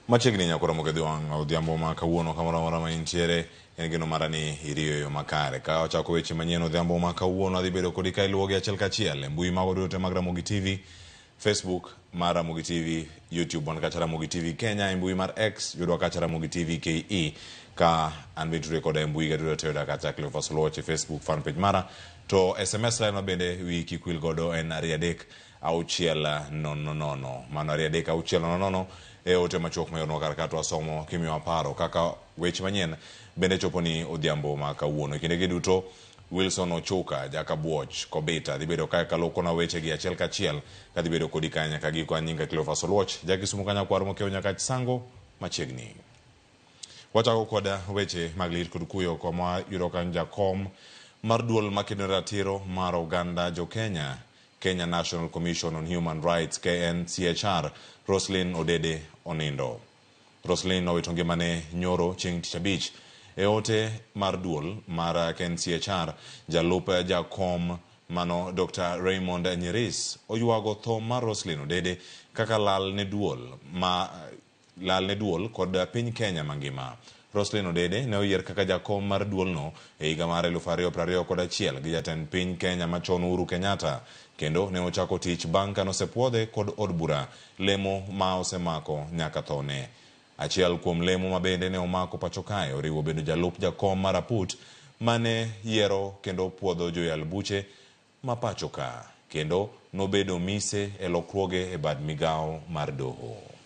Machiegni nyakora Mogedhi wang' odhiambo ma kawuono kamoro amora ma intiere en geno mara ni iriyo e yo makare. Ka wachako weche manyien odhiambo ma kawuono adhi bedo kodi ka iluwogi achiel kachiel e mbui mago duto mag Ramogi TV, Facebook mar Ramogi TV, YouTube wan kacha Ramogi TV Kenya, e mbui mar X yudwa kacha Ramogi TV KE ka an be tudre koda e mbui ga duto te yuda kacha Cleophas Oluoch e Facebook fan page mara to SMS line ma bende wiyi kik wil godo en 23 6 0 0. Mano 2 3 6 0 0 e ote machuok mayornwa kar ka to wasomo kimiyowa paro kaka weche manyien bende chopo ni odhiambo ma kawuono. E kindegi duto Wilson Ochuka Jakabuoch Kobita dhi bedo kae kalokona weche gi achiel kachiel kadhi bedo kodi kae nyaka giko. An nyinga Cleophas Oluoch, Jakisumu Kanyakwar mokewo Nyakach Sango machiegni. Wachako kod weche mag lit kod kuyo koma yudo kanyo jakom mar duol makedo ne ratiro mar oganda jo Kenya, Kenya National Commission on Human Rights KNCHR, Roslyn Odede onindo. Roslyn nowito ngimane nyoro chieng' tich abich e ote mar duol mar KNCHR. Jalup jakom mano Dr. Raymond Nyiris oywago tho mar Roslyn Odede kaka lal ne duol ma lal ne duol kod piny Kenya mangima. Roslyn Odede ne oyier kaka jakom mar duolno e higa mar 2021 gi jatend piny Kenya machon Uhuru Kenyatta kendo ne ochako tich bang' ka nosepuodhe kod od bura lemo ma osemako nyaka thone. Achiel kuom lemo ma bende ne omako pacho kae oriwo bedo jalup jakom mar aput mane yiero kendo puodho joyal buche ma pacho ka kendo nobedo mise e lokruoge e bad migawo mar doho.